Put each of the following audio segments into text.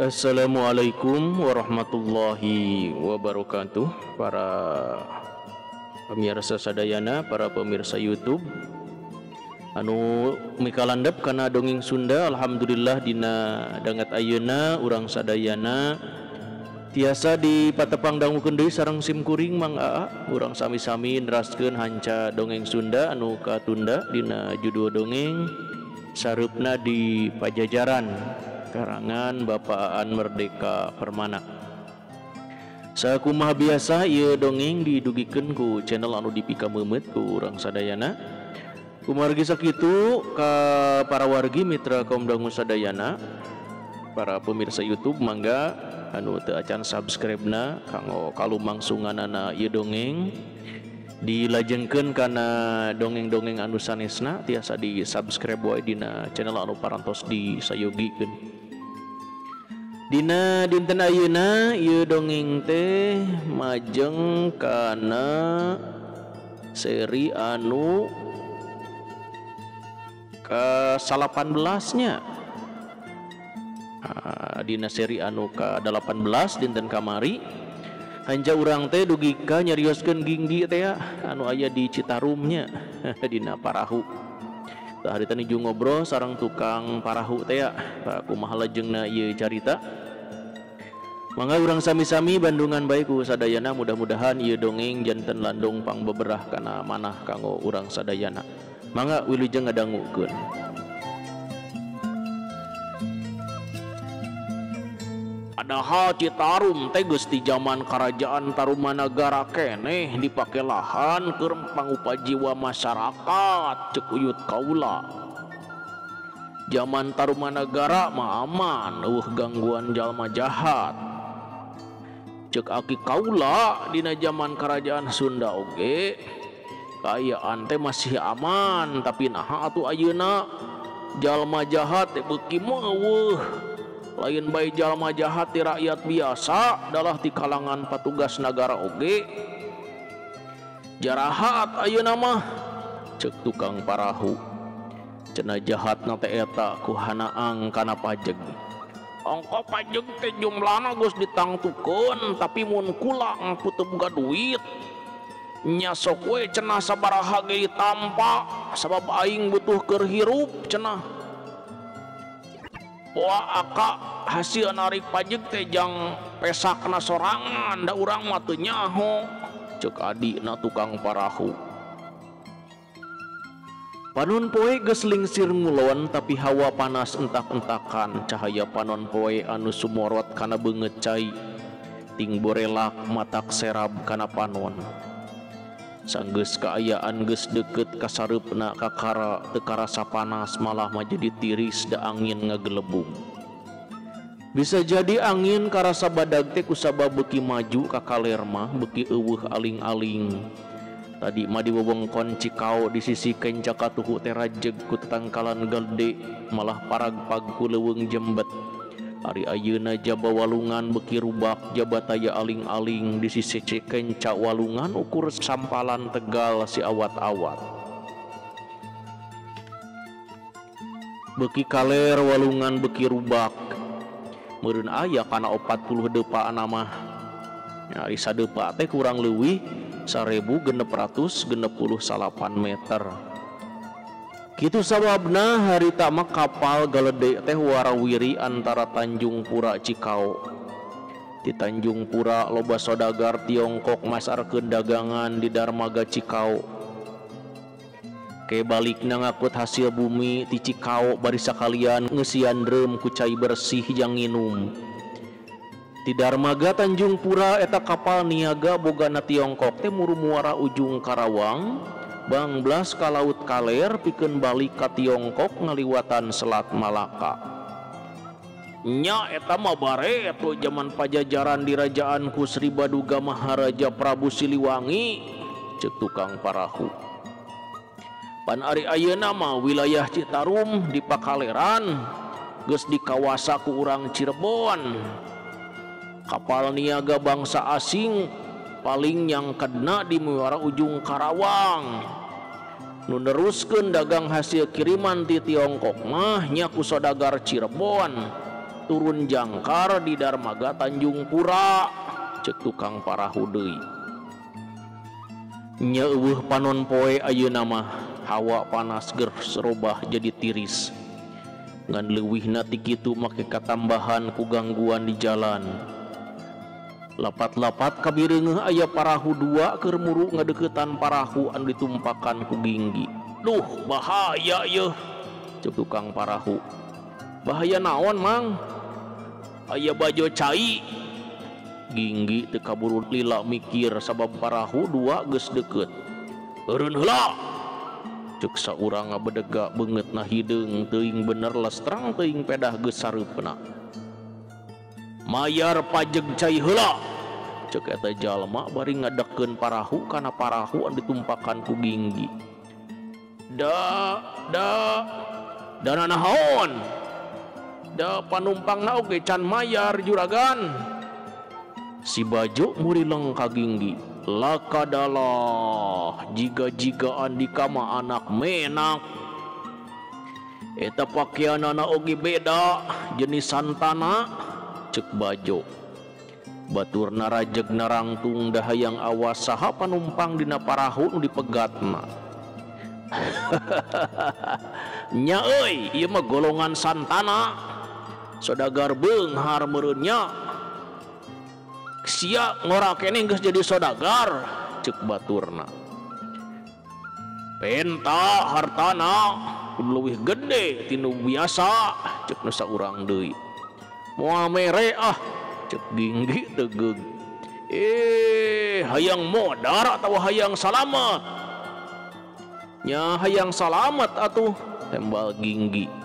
Assalamualaikum warahmatullahi wabarakatuh. Para pemirsa sadayana, para pemirsa YouTube anu mikalandep kana dongeng Sunda, alhamdulillah dina danget ayeuna urang sadayana tiasa dipatepang dangukeun deui sareng sim kuring Mang Aa. Urang sami-sami neraskeun hanca dongeng Sunda anu katunda dina judul dongeng Sareupna di Pajajaran karangan Bapak Aan Merdeka Permana. Sakumaha biasa ieu dongeng didugikeun ku channel anu dipikameumeut ku urang sadayana. Kumargi sakitu ka para wargi mitra kaum dangu sadayana, para pemirsa YouTube mangga anu teu acan subscribe-na kanggo kalumangsunganana ieu dongeng dilajengkeun kana dongeng-dongeng anu sanesna tiasa di subscribe wae dina channel anu parantos disayogikeun. Dina dinten ayeuna ieu dongeng teh majeng kana seri anu ke-18 nya. Dina seri anu ke-18 dinten kamari hanja urang teh dugi ka nyarioskeun ginggi teh anu aya di Citarumnya dina parahu. Tah harita nuju ngobrol sareng tukang parahu teh kumaha lajengna ieu carita. Mangga urang sami-sami bandungan bae ku sadayana, mudah-mudahan ieu dongeng janten landung pangbeberah kana manah kanggo urang sadayana. Mangga wilujeng ngadangukeun. Padahal Citarum teh geus di zaman kerajaan Tarumanagara keneh dipake lahan keur pangupajiwa masyarakat cek uyut kaula. Zaman Tarumanagara mah aman, eueuh gangguan jalma jahat. Cek aki kaula dina zaman kerajaan Sunda oge kaayaan teh masih aman, tapi naha atuh ayeuna jalma jahat teh beuki meueuh. Lain bae jalma jahat ti rakyat biasa dalah ti kalangan patugas nagara oge jarahat ayeuna mah cek tukang parahu. Cenah jahatna teh eta ku hanaang kana pajeg. Ongko pajeg teh jumlahna geus ditangtukeun, tapi mun kula teu boga duit nya sok we cenah sabaraha ge ditampa sabab aing butuh keur hirup cenah. Wah aka hasil narik pajeg teh jang pesakna sorangan da urang mah teu nyaho cek adina tukang parahu. Panon poe geus lingsir ngulon tapi hawa panas entak-entakan, cahaya panon poe anu sumorot kana beungeut cai ting borelak matak serab kana panon. Sanggeus kaayaan geus deukeut ka sareupna kakara teu karasa panas malah mah jadi tiris da angin ngagelebung. Bisa jadi angin karasa badag teh kusabab beuki maju ka kaler mah beuki eueuh aling-aling. Tadi mah di wewengkon Cikao di sisi kenca katuhu teh rajeg ku tetangkalan gede malah paragpag ku leuweung jembet. Ari ayeuna jaba walungan beuki rubak jaba taya aling-aling di sisi kenca walungan ukur sampalan tegal si awat-awat. Beuki kaler walungan beuki rubak. Meureun aya kana 40 deupana mah. Ari sadeupa teh kurang leuwih 1669 meter. Kitu sababna harita mah kapal galede teh warawiri antara Tanjung Pura Cikao. Di Tanjung Pura loba sodagar Tiongkok masarkeun dagangan di Darmaga Cikao. Ke balikna ngakut hasil bumi ti Cikao bari sakalian ngeusian reum ku cai bersih jang nginum. Ti darmaga Tanjung Pura eta kapal niaga bogana Tiongkok teh muru muara ujung Karawang bangblas ka Laut Kaler pikeun balik ka Tiongkok ngaliwatan Selat Malaka. Nya eta mah bareto jaman Pajajaran dirajaan ku Sri Baduga Maharaja Prabu Siliwangi, ceuk tukang parahu. Pan ari ayeuna mah wilayah Citarum di Pakaleran geus dikawasa ku urang Cirebon. Kapal niaga bangsa asing paling nyangkedna di muara ujung Karawang. Nu neruskeun dagang hasil kiriman ti Tiongkok mah nya ku sodagar Cirebon turun jangkar di darmaga Tanjung Pura, ceuk tukang parahu deui. Nya eueuh panon poe ayeuna mah hawa panas geus robah jadi tiris. Ngan leuwihna ti kitu make katambahan ku gangguan di jalan. Lapat-lapat kabireungeuh aya parahu dua keur muru ngadeukeutan parahu anu ditumpakan ku Ginggi. Duh, bahaya yeuh, ceuk tukang parahu. Bahaya naon, Mang? Aya bajo cai. Ginggi teu kaburu lila mikir sabab parahu dua geus deukeut. Eureun heula, ceuk saurang ngabedega beungeutna hideung teuing bener lestrang teuing pedah geus sareupna. Mayar pajeg cai heula, ceuk eta jalma bari ngadegkeun parahu kana parahu anu ditumpakan ku Ginggi. Da da dana naon? Da panumpangna oge can mayar juragan. Si Bajo murileng ka Ginggi. Lakadalah jiga-jiga andika mah anak menak. Eta pakeanana oge beda jenis santana, ceuk Bajo. Baturna rajeg narangtung da hayang awas saha panumpang dina parahu nu dipegatna. Nya euy, ieu mah golongan santana. Sodagar beunghar meureun nya. Sia ngora keneh geus jadi sodagar, ceuk baturna. Penta hartana kudu leuwih gede tinu biasa, ceuk nu saurang deui. Moal mere ah, ceuk Ginggi tegeug. Hayang modar atawa hayang salamet? Nya hayang salamet atuh, tembal Ginggi.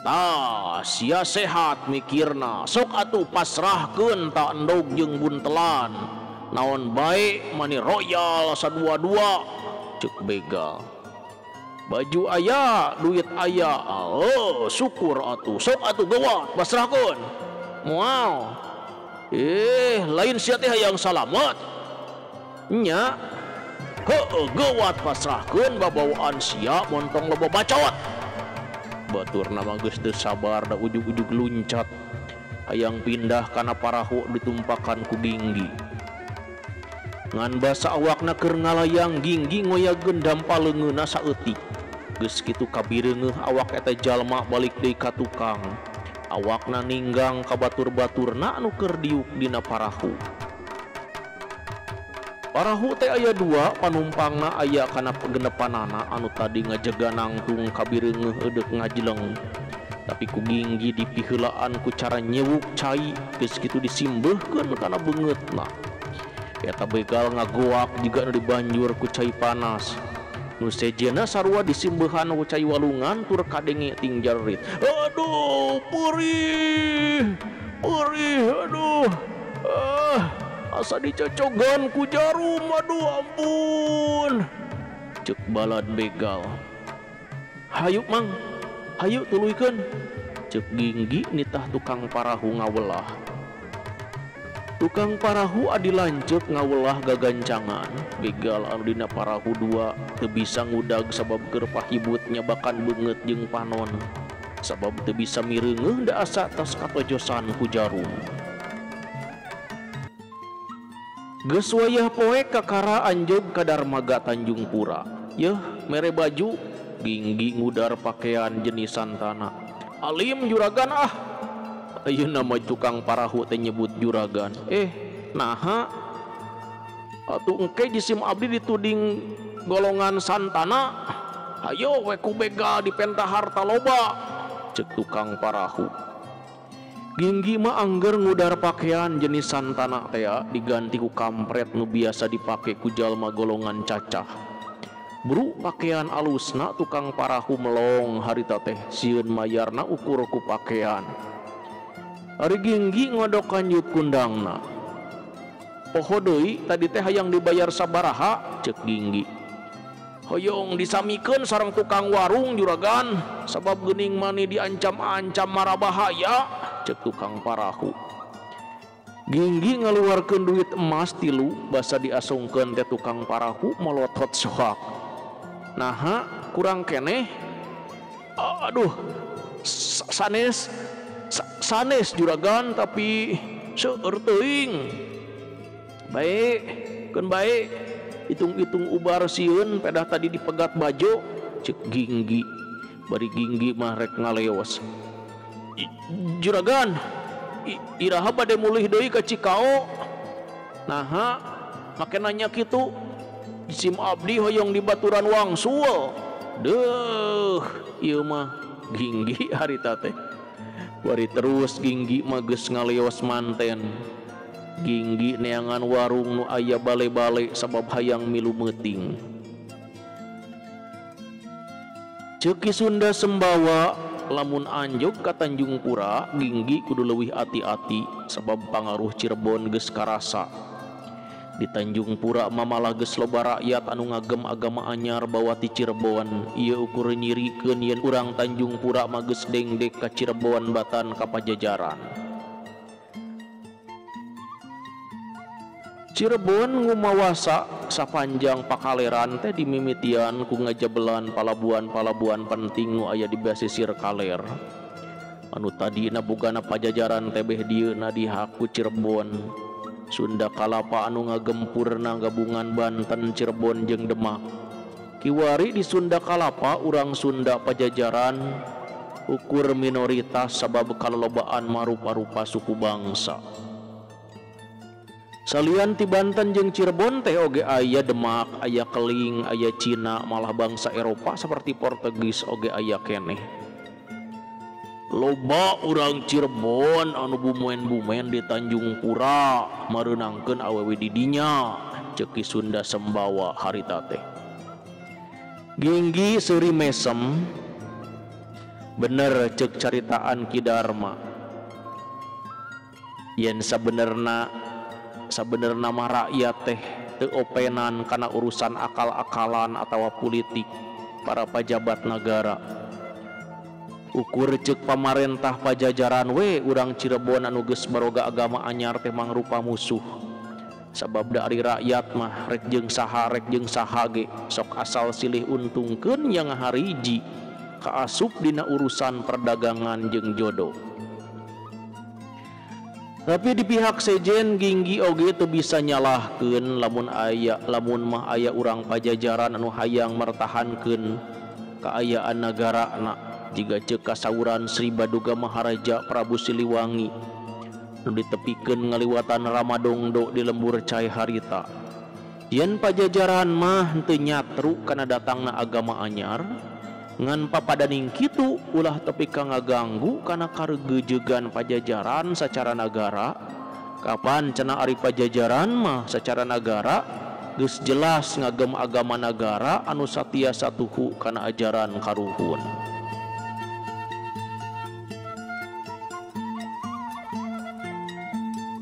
Tah, sia sehat mikirna, sok atuh pasrahkeun ta endog jeung buntelan. Naon bae mani royal sadua-dua, ceuk begal. Baju aya, duit aya, oh syukur atuh, sok atuh geuwat pasrahkeun. Moal. Lain sia teh hayang salamet. Nya. Heueuh geuwat pasrahkeun babawaan sia montong loba bacot. Baturna mah geus teu sabar da ujug-ujug luncat hayang pindah kana parahu ditumpakan ku Ginggi. Ngan basa awakna keur ngalayang Ginggi ngoyageun dampa leungeunna saeutik. Geus kitu kabireungeuh awak eta jalma balik deui ka tukang. Awakna ninggang ka batur-baturna anu keur diuk dina parahu. Parahu teh aya dua panumpangna aya kana genepanana anu tadi ngajega nangtung kabireungeuh eudek ngajleng. Tapi ku Ginggi dipiheulaan ku cara nyewuk cai geus kitu disimbeuhkeun kana beungeutna. Eta begal ngagoak jiga nu dibanjur ku cai panas. Nu sejenna sarua disimbeuhan ku cai walungan tur kadenge ting jarit. Aduh, perih. Perih, aduh. Asa dicocogan ku jarum, aduh ampun, ceuk balad begal. Hayu Mang, hayu tuluykeun, ceuk Ginggi nitah tukang parahu ngawelah. Tukang parahu adi lanceuk ngawelah gagancangan. Begal anu dina parahu dua teu bisa ngudag sabab keur pahibut nyabakan beungeut jeung panon. Sabab teu bisa mireungeuh da asa tos katojosan ku jarum. Geus wayah poe kakara anjeug ka darmaga Tanjung Pura. Yeuh, mere baju, Ginggi ngudar pakaian jenis santana. Alim juragan ah. Ayeuna mah tukang parahu teh nyebut juragan. Naha? Atuh engke jisim abdi dituding golongan santana. Hayo we ku begal dipenta harta loba, ceuk tukang parahu. Ginggi mah angger ngudar pakaian jenis santana tea diganti ku kampret nu biasa dipake ku jalma golongan cacah. Bru pakaian alusna tukang parahu melong harita teh sieun mayarna ukur ku pakaian. Ari Ginggi ngodok kanjut kundangna. Poho deui tadi teh hayang dibayar sabaraha ceuk Ginggi. Hoyong disamikeun sareng tukang warung juragan sabab geuning mani diancam-ancam marabahaya ceuk tukang parahu. Ginggi ngaluarkeun duit emas 3 basa diasungkeun teh tukang parahu molotot sohak. Naha kurang keneh? Aduh, sanes sanes juragan tapi seueur teuing. Bae, keun bae. Hitung-hitung ubar sieun pedah tadi dipegat bajo ceuk Ginggi. Bari Ginggi mah rek ngaleos. Juragan, iraha bade mulih deui ka Cikao. Naha make nanya kitu? Sim abdi hoyong di baturan wangsul. Deuh, ieu mah Ginggi harita teh. Bari terus Ginggi mah geus ngaleos manten. Ginggi neangan warung nu aya bale-bale sabab hayang milu meuting. Ceuk Ki Sunda Sembawa lamun anjog ka Tanjung Pura Ginggi kudu leuwih ati-ati sabab pangaruh Cirebon geus karasa. Di Tanjung Pura mamalah geus loba rakyat anu ngagem agama anyar bawa ti Cirebon. Ieu ukur nyirikeun yen urang Tanjung Pura mah geus dengdek ka Cirebon batan ka Pajajaran. Cirebon ngumawasa sapanjang pakaleran teh dimimitian ku ngajabelan palabuhan-palabuhan penting nu aya di basisir kaler. Anu tadina bogana Pajajaran teh beh dieuna dihaku Cirebon. Sunda Kalapa anu ngagempurna gabungan Banten, Cirebon jeung Demak. Kiwari di Sunda Kalapa urang Sunda Pajajaran ukur minoritas sabab kalolobaan marupa-rupa suku bangsa. Salian ti Banten jeung Cirebon teh oge aya Demak, aya Keling, aya Cina, malah bangsa Eropa seperti Portugis oge aya keneh. Loba urang Cirebon anu bumen-bumen di Tanjung Pura mareunangkeun awewe di dinya ceuk Ki Sunda Sembawa harita teh. Ginggi seuri mesem bener ceuk caritaan Ki Darma. Yen sabenerna mah rakyat teh teu openan kana urusan akal-akalan atawa politik para pajabat nagara. Ukur ceuk pamarentah Pajajaran we urang Cirebon anu geus baroga agama anyar teh mangrupa musuh. Sabab da ari rakyat mah rek jeung saha ge sok asal silih untungkeun yang hariji kaasup dina urusan perdagangan jeung jodoh. Tapi di pihak sejen Ginggi oge teu bisa nyalahkeun lamun mah aya urang Pajajaran anu hayang mertahankeun kaayaan nagarana jiga ceuk kasauran Sri Baduga Maharaja Prabu Siliwangi nu ditepikeun ngaliwatan Ramadongdo di lembur cai harita. Yen Pajajaran mah henteu nyatru kana datangna agama anyar ngan papadaning kitu ulah tepi ka ngaganggu kana karegejegan Pajajaran secara nagara. Kapan cenah ari Pajajaran mah secara nagara geus jelas ngagem agama nagara anu satia satuhu kana ajaran karuhun.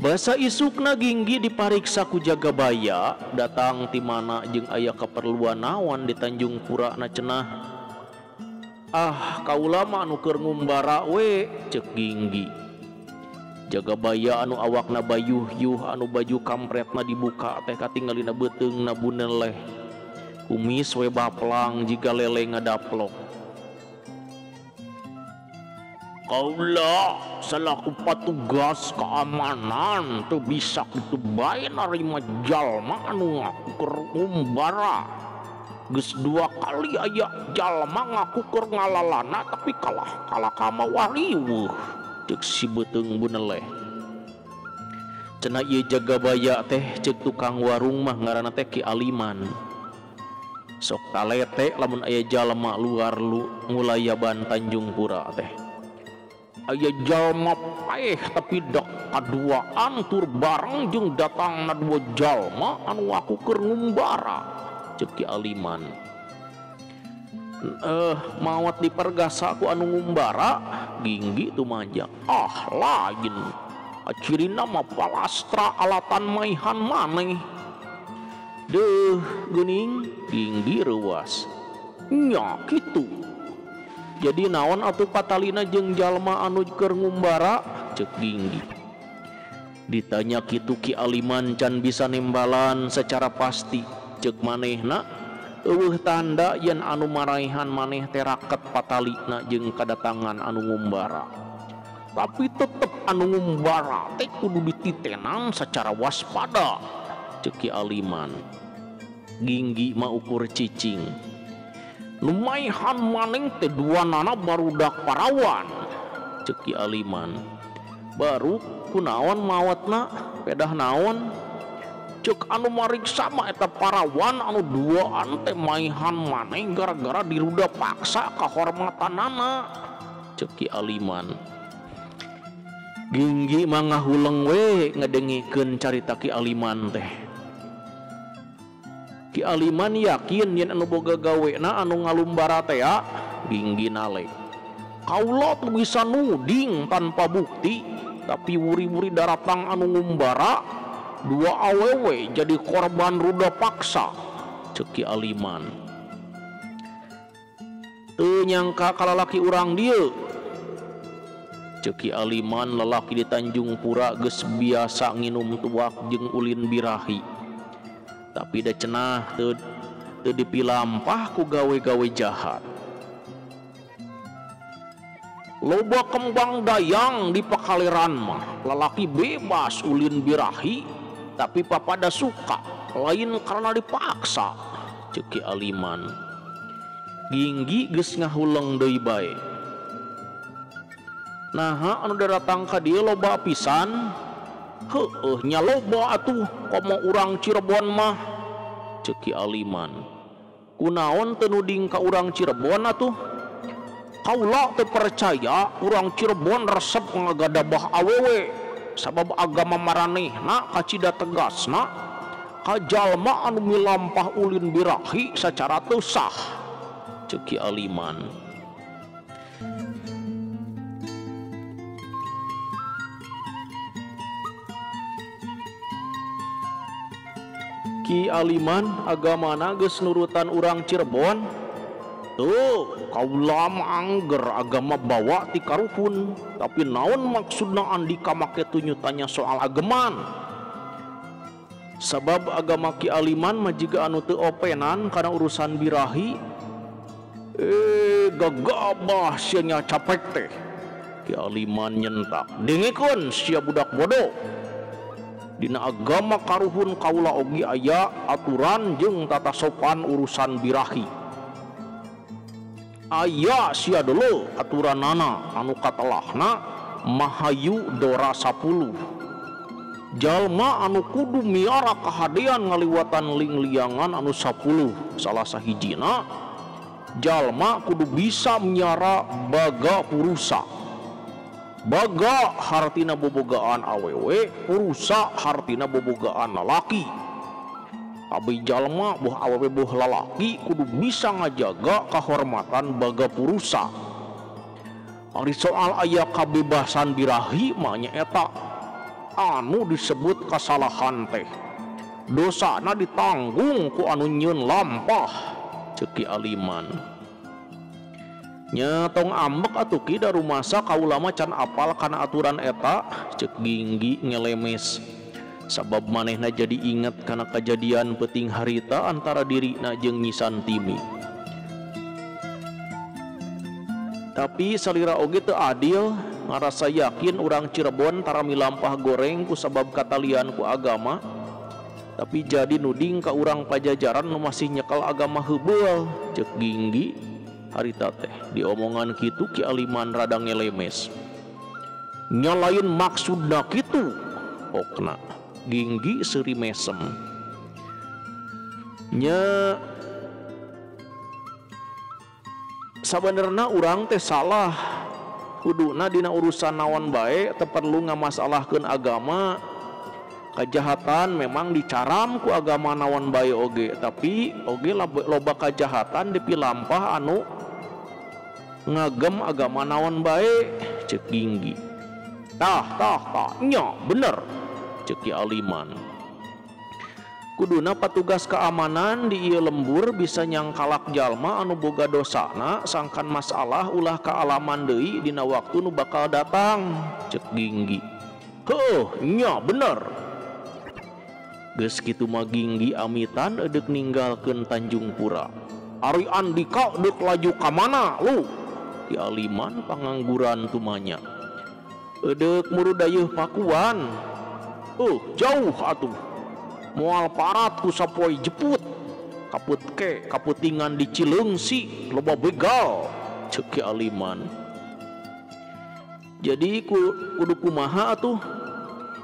Basa isukna Ginggi dipariksa ku Jagabaya datang ti mana jeung aya kaperluan naon di Tanjung Pura na cenah. Ah, kaula mah anu keur ngumbara we ceuk Ginggi. Jagabaya anu awakna bayuh-yuh anu baju kampretna dibuka teh katingalina beuteungna buneleh. Kumis we baplang jiga lele ngadaplok. Kaula selaku patugas keamanan teu bisa kitu bae narima jalma anu ngaku keur ngumbara. Geus 2 kali aya jalma ngaku keur ngalalana tapi kalah kalah ka mawariweuh ceuk si beuteung buneleh. Cenah ieu Jagabaya teh ceuk tukang warung mah ngaranna teh Ki Aliman. Sok talete lamun aya jalma luar lu ngulayaban Tanjung Pura teh. Aya jalma paeh tapi dak kaduaan tur bareng jeung datangna dua jalma anu aku keur ngumbara ceuk Ki Aliman. Mawat dipergasa ku anu ngumbara Ginggi tumajak. Ah lain cirina mah palastra alatan maihan maneh. Deuh geuning Ginggi reuas. Nya kitu. Jadi naon atuh patalina jeung jalma anu keur ngumbara ceuk Ginggi. Ditanya kitu Ki Aliman can bisa nembalan secara pasti ceuk manehna eueuh tanda yen anu maraihan maneh teh raket patalina jeung kadatangan anu ngumbara. Tapi tetep anu ngumbara teh kudu dititenan secara waspada ceuk Ki Aliman. Ginggi mah ukur cicing. Lumaihan maneh teh duanana barudak parawan ceuk Ki Aliman. Baru kunaon mawatna pedah naon ceuk anu mariksa mah eta parawan anu duaan teh maihan maneh gara-gara diruda paksa kahormatanana ceuk Ki Aliman. Ginggi mah ngahuleng we ngadengikeun carita Ki Aliman teh. Ki Aliman yakin yen anu boga gawena anu ngalumbara teh Ginggi nale. Kaula teu bisa nuding tanpa bukti tapi wuri-wuri daratang anu ngumbara dua awewe jadi korban ruda paksa ceuk Ki Aliman. Teu nyangka kalalaki urang dieu ceuk Ki Aliman. Lalaki di Tanjung Pura geus biasa nginum tuak jeung ulin birahi tapi da cenah teu dipilampah ku gawe-gawe jahat. Loba kembang dayang di pakaliran mah lalaki bebas ulin birahi tapi papada suka lain karena dipaksa ceuk Ki Aliman. Ginggi geus ngahuleng deui bae. Naha anu daratang ka dieu loba pisan? Heueuh nya loba atuh komo urang Cirebon mah ceuk Ki Aliman. Kunaon teu nuding ka urang Cirebon atuh? Kaula teu percaya urang Cirebon resep ngagadabah awewe sabab agama maranehna kacida tegasna ka jalma anu milampah ulin birahi sacara teu sah ceuk Ki Aliman. Ki Aliman agamana geus nurutan urang Cirebon. Tuh kaula mah angger agama bawa ti karuhun tapi naon maksudna andika make tunyutanya soal ageman? Sabab agama Ki Aliman mah jiga anu teu openan kana urusan birahi. Gagabah sia nya capek teh. Ki Aliman nyentak. Dengekeun sia budak bodoh. Dina agama karuhun kaula oge aya aturan jeung tata sopan urusan birahi. Aya sia dulu aturanana anu katelahna mahayu dora 10. Jalma anu kudu miara kahadean ngaliwatan lingliangan anu 10 salah sahijina jalma kudu bisa miara baga purusa. Baga hartina bobogaan awewe, purusa hartina bobogaan lalaki. Abi jalma buh awewe buh lalaki kudu bisa ngajaga kehormatan baga purusa. Ari soal aya kabebasan birahi mah nyaeta anu disebut kasalahan teh. Dosana ditanggung ku anu nyieun lampah ceuk Ki Aliman. Nya tong ambek atuh Ki da rumasa kaula mah can apal kana aturan eta ceuk Ginggi ngelemes. Sabab manehna jadi inget kana kajadian peuting harita antara dirina jeung Nyi Santimi. Tapi salira oge teu adil ngarasa yakin urang Cirebon tara milampah goreng ku sabab katalian ku agama. Tapi jadi nuding ka urang Pajajaran nu masih nyekel agama heubeul ceuk Ginggi. Harita teh diomongan kitu Ki Aliman rada ngelemes. Nya lain maksudna kitu okna Ginggi seuri mesem. Nya sabenerna urang teh salah Kuduna dina urusan naon bae teu perlu ngamasalahkeun agama. Kajahatan memang dicaram ku agama naon bae oge, tapi oge loba kajahatan dipilampah anu ngagem agama naon bae cek Ginggi. Tah tah tah nya bener cek Ki Aliman. Kuduna patugas keamanan di ieu lembur bisa nyangkalak jalma anu boga dosana sangkan masalah ulah kaalaman deui dina waktu nu bakal datang cek Ginggi. Heuh nya bener. Geus kitu mah Ginggi amitan edeuk ninggalkeun Tanjung Pura. Ari Andika deuk laju ka mana lu? Ki Aliman pangangguran tumanya. Edeuk murudayeuh Pakuan. Jauh atuh. Moal parat ku sapoe jeput. Kaput ke kaputingan di Cileungsi loba begal cek Ki Aliman. Jadi kudu kumaha atuh?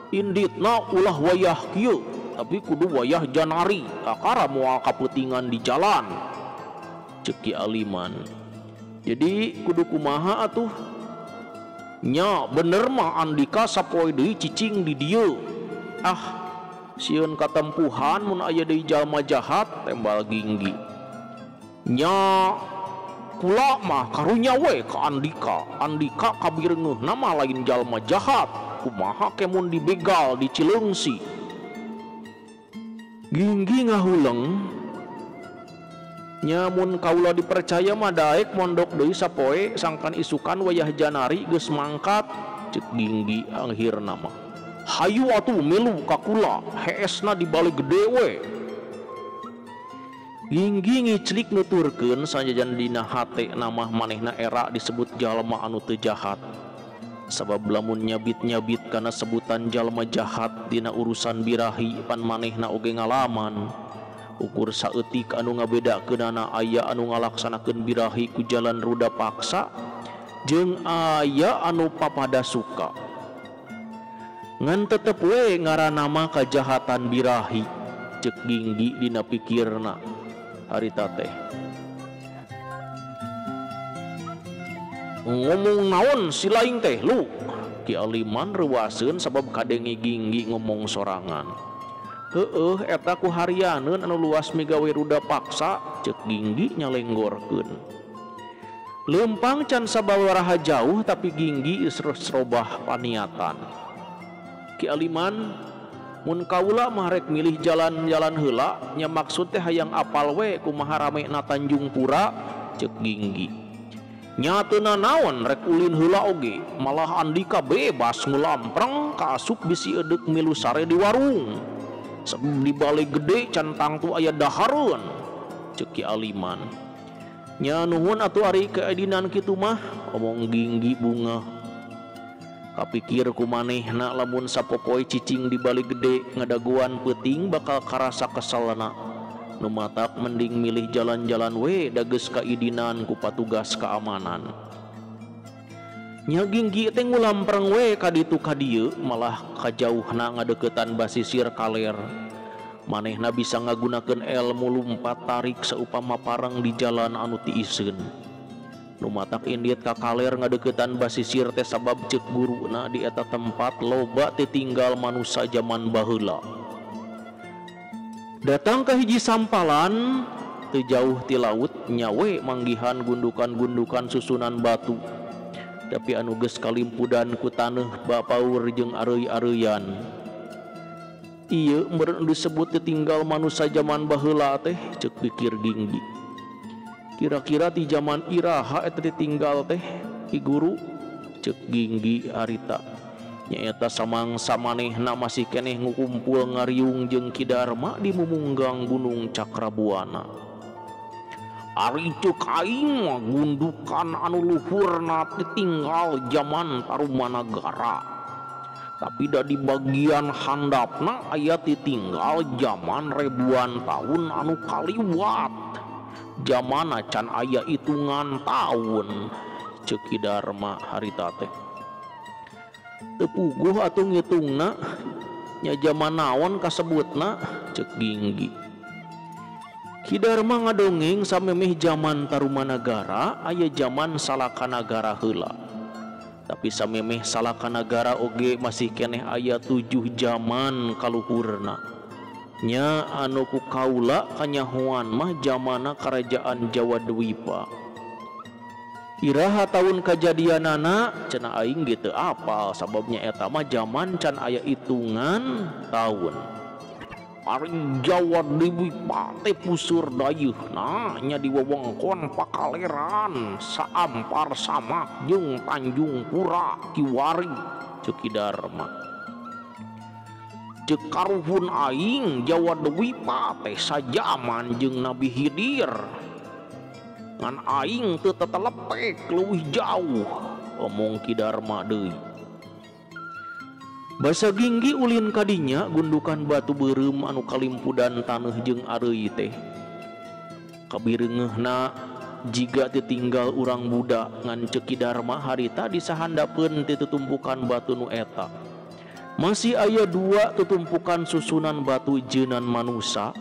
Inditna ulah wayah kieu, tapi kudu wayah janari kakara moal kaputingan di jalan cek Ki Aliman. Jadi kudu kumaha atuh? Nya bener mah Andika sapoe deui cicing di dieu. Ah sieun katempuhan mun aya deui jalma jahat tembal Ginggi. Nya kula mah karunya we ka Andika. Andika kabireungeuhna mah lain jalma jahat. Kumaha ke mun dibegal di Cileungsi. Ginggi ngahuleng. Nya mun kaula dipercaya mah daek mondok deui sapoe sangkan isukan wayah janari geus mangkat cek Ginggi akhirna mah. Hayu atuh milu ka kula heesna di balik gede we. Ginggi ngiclik nuturkeun sajajan dina hate namah manehna era disebut jalma anu teu jahat. Sabab lamun nyabit-nyabit kana sebutan jalma jahat dina urusan birahi pan manehna oge ngalaman. Ukur saeutik anu ngabedakeunana aya anu ngalaksanakeun birahi ku jalan ruda paksa jeung aya anu papada suka. Ngan tetep we ngaranna mah kajahatan birahi cek Ginggi dina pikirna harita teh. Ngomong naon si lain teh lu? Ki Aliman reuaseun sabab kadenge Ginggi ngomong sorangan. Heueuh eta ku harianeun anu luas migawe ruda paksa cek Ginggi nyalenggorkeun. Leumpang can sababaraha jauh tapi Ginggi geus robah paniatan. Ki Aliman mun kaula mah rek milih jalan-jalan heula nya maksud teh hayang apal we kumaha ramena Tanjung Pura cek Ginggi. Nya teu nanaon rek ulin heula oge malah Andika bebas ngulampreng kaasup bisi edeuk milu sare di warung. Sebab di balik gede can tangtu aya dahareun cek Ki Aliman. Nya nuhun atuh ari keadinan kitu mah omong Ginggi bunga. Kapikir ku manehna lamun sapopoe cicing di balik gede ngadaguan peuting bakal karasa keselna. Nu matak mending milih jalan-jalan we da geus kaidinan ku patugas keamanan. Nya Ginggi teh ngulampreng we ka ditu ka dieu malah kajauhna ngadeukeutan basisir kaler. Manehna bisa ngagunakeun elmu lumpat tarik saupama parang di jalan anu tiiseun. Nu matak indit ka kaler ngadeukeutan basisir teh sabab ceuk guruna di eta tempat loba teh tinggal manusa jaman baheula. Datang ke hiji sampalan teu jauh ti laut nyawe manggihan gundukan-gundukan susunan batu. Tapi anu geus kalimpudan ku taneuh bapaur jeung areuy-areuyan. Ieu meureun disebut teu tinggal manusa jaman baheula teh ceuk pikir Ginggi. Kira-kira di jaman iraha eta ditinggal teh ki guru ceuk Ginggi harita. Nyaeta samangsa manehna masih keneh ngukumpul ngariung jeung Ki Darma di mumunggang Gunung Cakrabuana. Ari ceuk aing mah gundukan anu luhurna ditinggal jaman Tarumanagara. Tapi da di bagian handapna aya ditinggal jaman ribuan tahun anu kaliwat. Jaman can aya hitungan tahun ceuk Ki Darma harita teh. Teu puguh atuh ngitungna nya jaman naon kasebutna ceuk Ginggi. Ki Darma ngadongeng samemeh jaman Tarumanagara aya jaman Salakanagara heula. Tapi samemeh Salaka Nagara oge masih keneh aya 7 jaman kaluhurna. Nya anu ku kaula kanyahoan mah jamana kerajaan Jawa Dwipa. Iraha taun kajadianana cenah aing ge teu apal sababnya eta mah jaman can aya hitungan taun. Ari Jawa Dwipa teh puseur dayeuhna nya di wewengkon Pakaleran, Saampar Samak jeung Tanjung Pura kiwari ceuk Ki Darma. Ceuk karuhun aing Jawa Dwipa teh sajaman jeung Nabi Khidir. Ngan aing teu tetelepek leuwih jauh omong Ki Darma deui. Basa Ginggi ulin kadinya gundukan batu beureum anu kalimpudan taneuh jeung areuy teh. Kabireungeuhna jiga titinggal urang budak ngan ceuk Ki Darma harita disahandapeun ti tutumpukan batu nu eta. Masih aya 2 tutumpukan susunan batu jeunan manusa.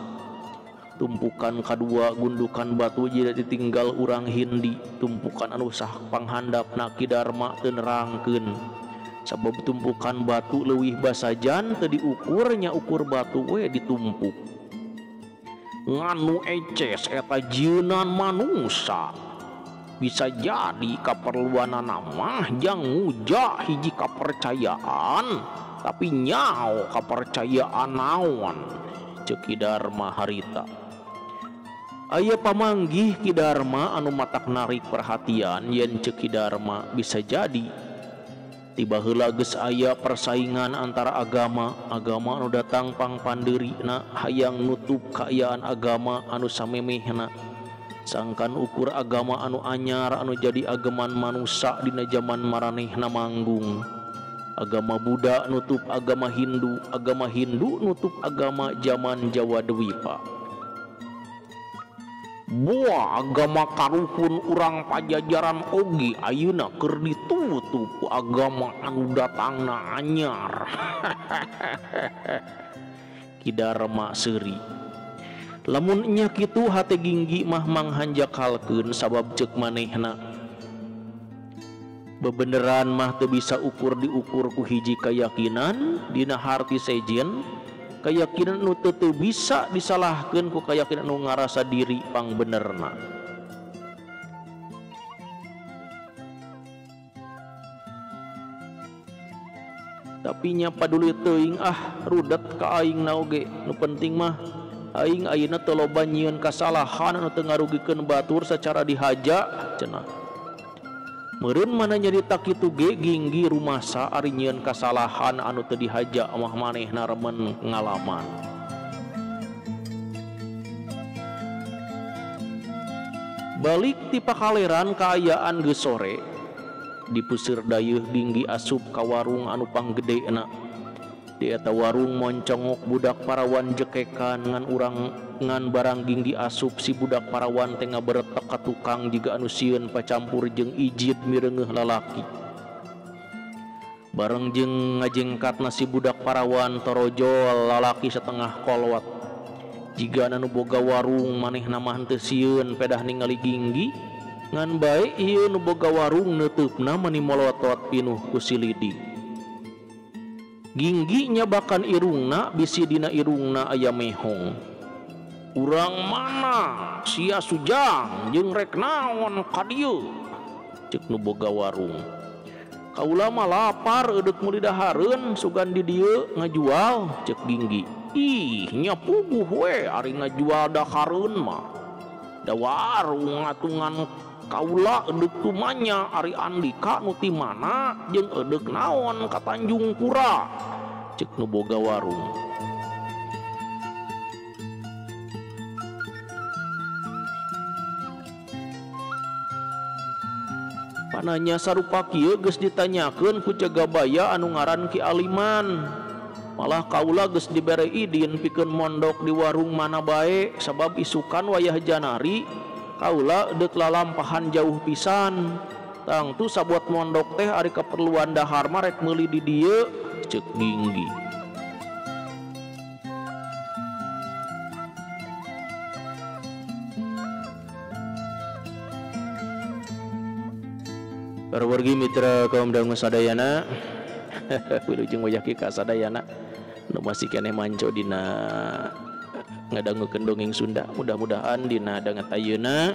Tumpukan kadua gundukan batu jiga ditinggal urang Hindi. Tumpukan anu sah panghandapna Ki Darma teu nerangkeun. Sabab tumpukan batu leuwih basajan teu diukurnya ukur batu we ditumpuk. Nganu eces eta jeunan manusa. Bisa jadi kaperluanana mah jang nguja hiji kapercayaan, tapi nyao kapercayaan naon ceuk Ki Darma harita. Aya pamanggih Ki Darma anu matak narik perhatian yen ceuk Ki Darma bisa jadi tiba heula geus aya persaingan antara agama, agama anu datang pangpandeurina hayang nutup kaayaan agama anu samemehna. Sangkan ukur agama anu anyar anu jadi ageman manusa dina jaman maranehna manggung. Agama Buddha nutup agama Hindu, agama Hindu nutup agama jaman Jawa Dwipa. Buah agama karuhun urang Pajajaran oge ayeuna keur ditutup ku agama anu datangna anyar. Ki Darma seuri. Lamun nya kitu hate Ginggi mah manghanjakalkeun sabab ceuk manehna. Bebeneran mah teu bisa ukur diukur ku hiji kayakinan dina harti sejen. Kayakinan nu teu bisa disalahkeun ku kayakinan nu ngarasa diri pangbenerna. Tapi nya paduli teuing ah rudet ka aing na oge. Nu penting mah aing ayeuna teu loba nyieun kasalahan anu teu ngarugikeun batur sacara dihaja cenah. Meureun mana nyarita kitu ge Ginggi rumasa ari nyieun kasalahan anu teu dihaja mah manehna remen ngalaman. Balik ti Pakaleran kaayaan geus sore. Di puseur dayeuh Ginggi asup ka warung anu panggedena. Di eta warung moncongok budak parawan jekekan ngan urang ngan barang Ginggi asup si budak parawan teh ngaberetek ka tukang jiga anu sieun pacampur jeung ijid mireungeuh lalaki. Bareng jeung ngajengkatna si budak parawan torojol lalaki setengah kolot. Jiga anu boga warung manehna mah henteu sieun pedah ningali Ginggi ngan bae ieu nu boga warung neuteupna mani molotot pinuh ku silidi. Ginggi nyabakan irungna bisi dina irungna aya mehong. Urang mana sia sujang jeung rek naon ka dieu ceuk nu boga warung. Kaula mah lapar eudek meuli dahareun sugan di dieu ngajual ceuk Ginggi. Ih nya puguh we ari ngajual dahareun mah. Da warung ngatungan kaula eudek tumanya ari andika nu ti mana jeung eudek naon ka Tanjung Pura ceuk nu boga warung. Pananya sarupa kieu geus ditanyakeun ku Jagabaya anu ngaran Ki Aliman. Malah kaula geus dibere idin pikeun mondok di warung mana bae sabab isukan wayah janari kaula deuk lalampahan jauh pisan. Tangtu sabuat mondok teh ari kaperluan dahar mah rek meuli di dieu ceuk Ginggi. Wargi mitra kaum dangu sadayana wilujeng wayah ka sadayana nu masih keneh manco dina ngadangukeun dongeng Sunda. Mudah-mudahan dina danget ayeuna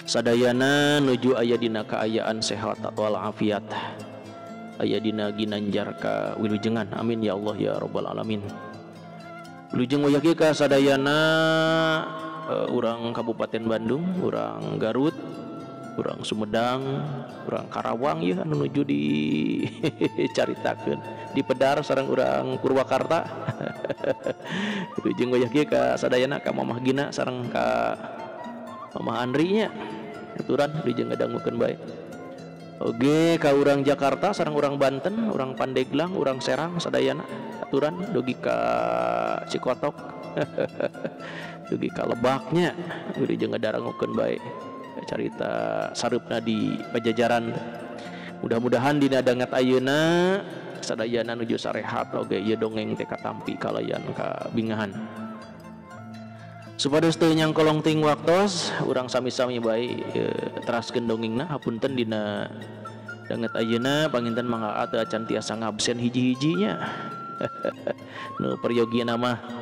sadayana nuju aya dina kaayaan sehat walafiat, aya dina ginanjar ka wilujengan. Amin ya Allah ya rabbal alamin. Wilujeng wayah ka sadayana urang Kabupaten Bandung, urang Garut, urang Sumedang, urang Karawang ya anu nuju di caritakeun di Pedar sareng urang Purwakarta. Wilujeng wayah ka sadayana ka Mamah Gina sareng ka Mamah Andri nya. Aturan wilujeng ngadangukeun bae. Oge ka urang Jakarta sareng urang Banten, urang Pandeglang, urang Serang sadayana aturan dugi ka Cikotok. Dugi ka Lebaknya wilujeng ngadangukeun bae carita sareupna di Pajajaran. Mudah-mudahan dina danget ayeuna sadayana nuju sarehat oge ieu dongeng teh katampi kalayan kabingahan. Supados teu nyangkolong ting waktos urang sami-sami bae teraskeun dongengna. Hapunten dina danget ayeuna panginten mangga teu acan tiasa ngabsen hiji-hijinya. Nu peryogina mah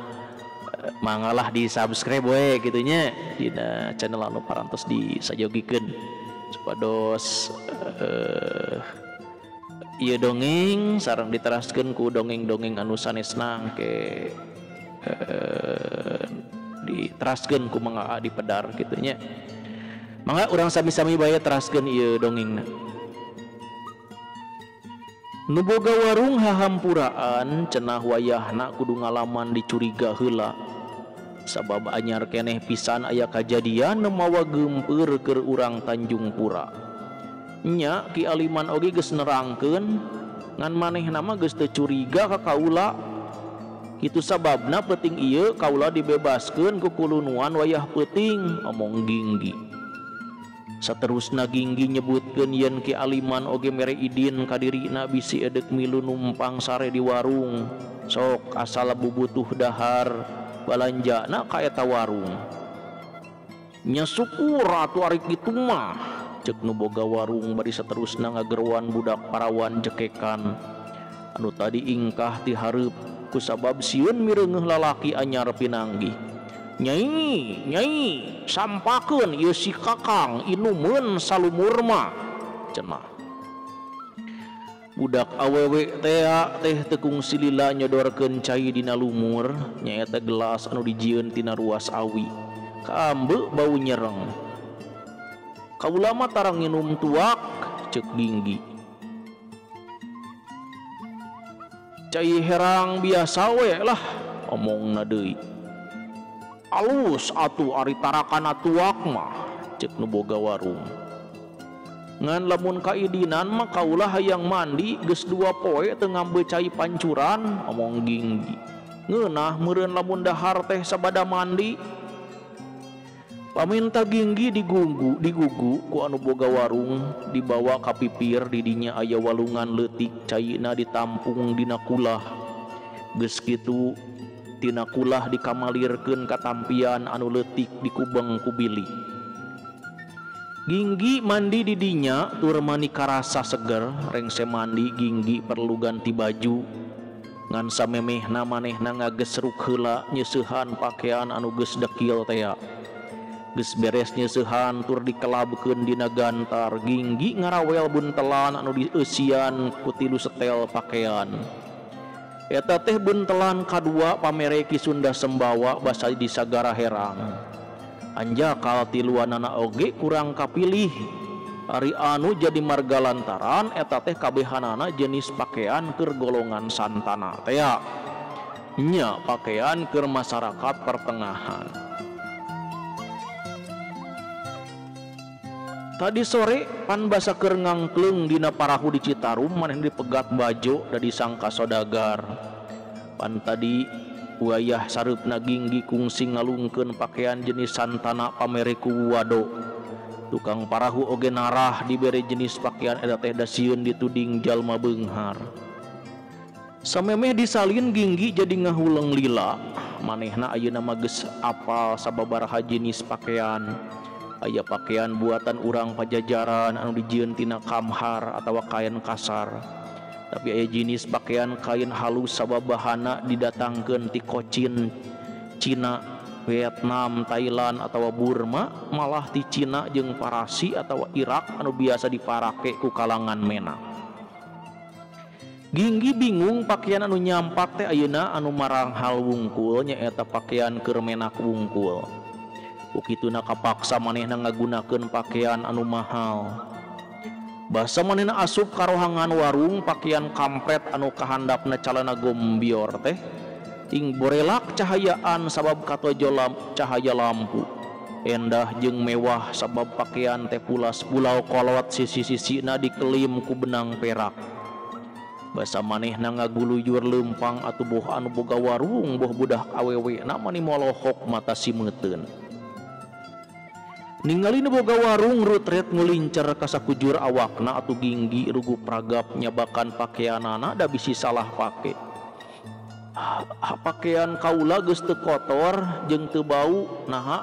mangalah di subscribe we kitu nya dina channel anu parantos disayogikeun supados ieu dongeng sareng diteraskeun ku dongeng-dongeng anu sanesna ke diteraskeun ku mangga di Pedar kitu nya. Mangga urang sami-sami bae teraskeun ieu dongengna. Nu boga warung hahampuraan cenah wayahna kudu ngalaman dicuriga heula. Sabab anyar keneh pisan aya kajadian nu mawa geumpeur keur urang Tanjung Pura. Nya Ki Aliman oge geus nerangkeun ngan manehna mah geus teu curiga ka kaula. Kitu sababna peuting ieu kaula dibebaskeun ku kulunuan wayah peuting, omong Ginggi. Saterusna Ginggi nyebutkeun yen Ki Aliman oge mere idin ka dirina bisi edek milu numpang sare di warung. Sok asal bubutuh dahar balanjana ka eta warung. Nya syukur atuh ari kitu mah, ceuk nu boga warung bari saterusna ngageroan budak parawan jekekan anu tadi ingkah ti hareup kusabab sieun mireungeuh lalaki anyar pinanggih. Nyai, nyai, sampakeun ieu si kakang inumeun salumur mah, cenah. Budak awewe tea teh teu kungsi lila nyodorkeun cai dina lumur, nyaeta gelas anu dijieun tina ruas awi. Kaambe bau nyereng. Kaula mah tara nginum tuak, ceuk Ginggi. Cai herang biasa we lah, omongna deui. Alus atuh ari tarakana tuak mah, ceuk nu boga warung. Ngan lamun kaidinan mah kaula hayang mandi geus 2 poe teu ngambe cai pancuran, omong Ginggi. Ngeunah meureun lamun dahar teh sabada mandi. Paminta Ginggi digugu ku anu boga warung, dibawa ka pipir didinya aya walungan leutik caina ditampung dina kulah. Geus kitu tina kulah dikamalirkeun ka tampian anu leutik dikubeng ku bili. Ginggi mandi di dinya tur mani karasa seger, rengse mandi Ginggi perlu ganti baju. Ngan samemehna manehna ngagesruk heula nyeusehan pakaian anu geus dekil tea. Geus beres nyeusehan tur dikelabkeun dina gantar, Ginggi ngarawel buntelan anu dieusian ku 3 setel pakaian. Eta teh buntelan kadua pamere Ki Sunda Sembawa basa di Sagara Herang. Anjakal tiluanana oge kurang kapilih. Ari anu jadi marga lantaran eta teh kabehanana jenis pakaian keur golongan santana tea. Nya pakaian keur masyarakat pertengahan. Tadi sore pan basa keur ngangkleung dina parahu di Citarum manehna dipegat bajo da disangka sodagar. Pan tadi wayah sareupna Ginggi kungsi ngalungkeun pakaian jenis santana pamere ku wado. Tukang parahu oge narah dibere jenis pakaian eta teh da sieun dituding jalma beunghar. Samemeh disalin Ginggi jadi ngahuleng lila. Manehna ayeuna mah geus apal sababaraha jenis pakaian. Aya pakaian buatan urang Pajajaran anu dijieun tina kamhar atawa kain kasar. Tapi aya jenis pakaian kain halus sabab bahana didatangkeun ti Kocin, Cina, Vietnam, Thailand atawa Burma, malah ti Cina jeung Parasi atawa Irak anu biasa diparake ku kalangan menak. Ginggi bingung pakaian anu nyampak teh ayeuna anu maranghal wungkul nyaeta pakaian keur menak wungkul. Ku kituna kapaksa manehna ngagunakeun pakaian anu mahal. Basa manehna asup ka rohangan warung pakaian kampret anu kahandapna calana gombior teh ting borelak cahayaan sabab katojo cahaya lampu. Endah jeung mewah sabab pakaian teh pulas pulau kolot sisi-sisina dikelim ku benang perak. Basa manehna ngaguluyur leumpang atuh boh anu boga warung boh budak awewe na mani molohok mata simeuteun. Ningali nu boga warung rutret ngulincer ka sakujur awakna atuh Ginggi rugu pragap nyabakan pakeanana da bisi salah pake. Pakaian kaula geus teu kotor jeung teu bau naha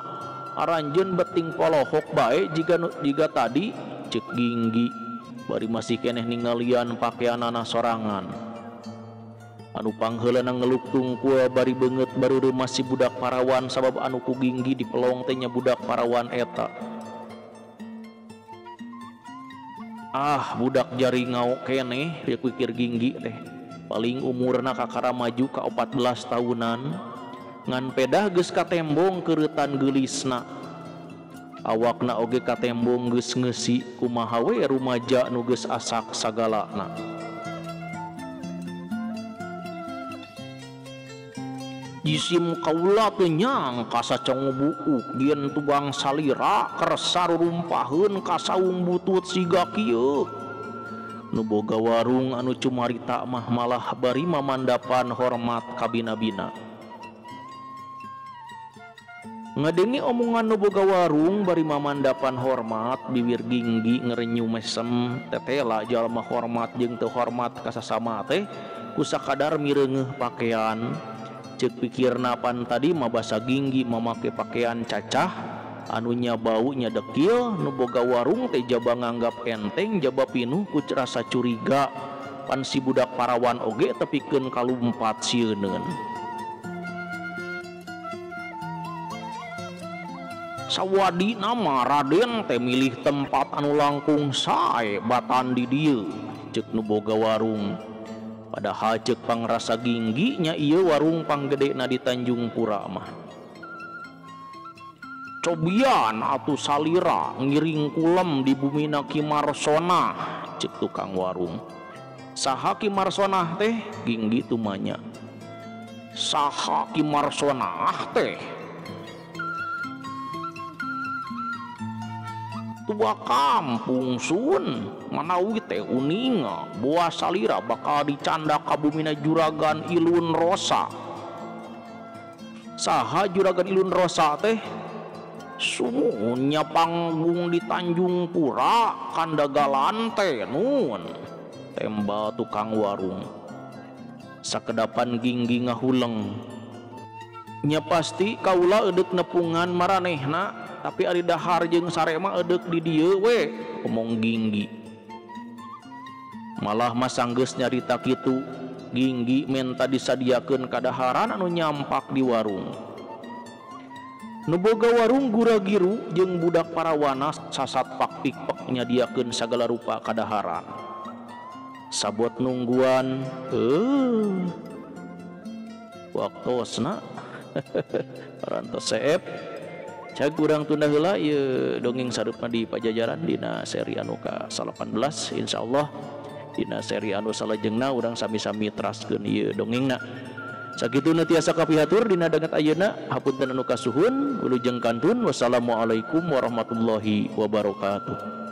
aranjeun beting polohok bae jiga tadi ceuk Ginggi. Bari masih keneh ningalian pakaianana sorangan. Anu pangheulana ngeluk tungkul bari beungeut bareureum si budak parawan sabab anu ku Ginggi dipelong teh nya budak parawan eta. Ah, budak jaringau keneh rieuk pikir Ginggi teh. Paling umurna kakara maju ka 14 tahunan. Ngan pedah geus katembong keuretan geulisna. Awakna oge katembong geus ngeusi kumaha we rumaja nu geus asak sagalana. Jisim kaula teu nyangka sacongo buuk dieun tubang salira kersa rurumpaheun ka saung butut siga kieu. Nu boga warung anu cumarita mah malah bari mamandapan hormat kabina-bina. Ngadenge omongan nu boga warung bari mamandapan hormat bibir Ginggi ngerenyu mesem tetela jalma hormat jeung teu hormat ka sasama teh ku sakadar mireungeuh pakaian. Ceuk pikirna pan tadi mah basa Ginggi mamake pakaian cacah anu nya bau nya dekil nu boga warung teh jaba nganggap enteng jaba pinuh ku rasa curiga pan si budak parawan oge tepikeun kalumpat sieuneun. Sawadi nama Raden teh milih tempat anu langkung sae batan di dieu ceuk nu boga warung. Padahal ceuk pangrasa Ginggi nya ieu warung panggedena di Tanjung Pura mah. Cobian atuh salira ngiring kulem di bumina Ki Marsonah ceuk tukang warung. Saha Ki Marsonah teh? Ginggi tumanya. Saha Ki Marsonah teh? Tua kampung sun manawi teh uninga boa salira bakal dicanda ka bumina juragan Ilun Rosa. Saha juragan Ilun Rosa teh? Sumuhunnya panggung di Tanjung Pura kandagalan teh nun tembal tukang warung. Sakedapan Ginggi ngahuleng nya pasti kaula eudek nepungan maranehna tapi ari dahar jeung sare mah eudek di dieu we omong Ginggi. Malah mah sanggeus nyarita kitu Ginggi menta disadiakeun kadaharan anu nyampak di warung. Nu boga warung gura-giru jeung budak parawana sasat pak-pikpek nyadiakeun sagala rupa kadaharan. Sabot nungguan waktosna parantos seep. Cag urang tunda heula ieu dongeng sareupna di Pajajaran dina seri anu ka-18 insyaallah dina seri anu salajengna urang sami-sami teraskeun ieu dongengna. Sakituna tiasa kapihatur dina danget ayeuna hapunten anu kasuhun wilujeng kantun wassalamualaikum warahmatullahi wabarakatuh.